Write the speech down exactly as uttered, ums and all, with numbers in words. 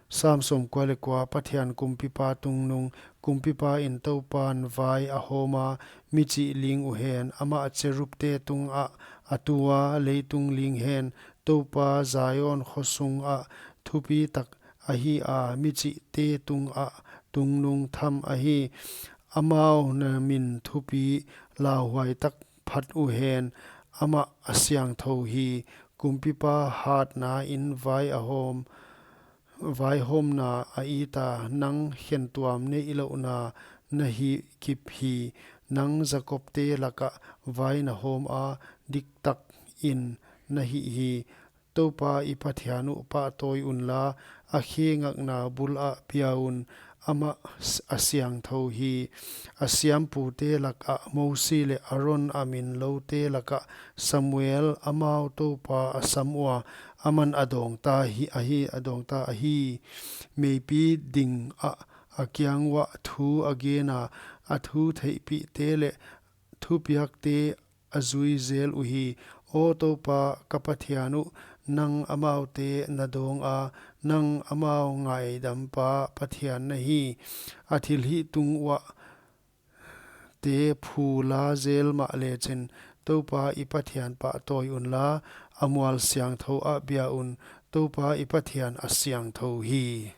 Sam sawmkua leh kua. Pathian Kumpipa Tungnung. Kumpipa in Toupa'n vai a hawm a, michih ling uhen, amah cherubte tungah a tu a, leitung ling hen. Toupa Zion khosung ah thupitak ahi a, michihte tungah tungnung tham ahi. Amau na min thupi lauhuai tak phat uhen, amah a siangthou hi. Kumpipa hatna in vai a hawm, vaihawmna a it a, nang khentuam neihlouhna na hihkip hi. Nang Jakobte lakah vai na hawm a, diktak in na hih hi. Toupa i Pathian uh pahtawi unla, a khe ngakna bul ah bia un, amah a siangthou hi. A siampute lakah Mosi leh Aron, a minloute lakah Samuel, amau Toupa a sam ua, aman a dawngta hi, ahi, a dawngta ahi. Meipi ding ah a kiang uah thu a gen a, a thu theihpihte leh thupiakte a zui zel uhi. Aw Toupa ka Pathian uh, nang amaute na dawng a, nang amau ngaidampa Pathian na hi. A thilhih tung uah te phu la zel mah lechin, Toupa i Pathian pahtawi unla, a mual siangthou ah bia un. Toupa i Pathian a siangthou hi.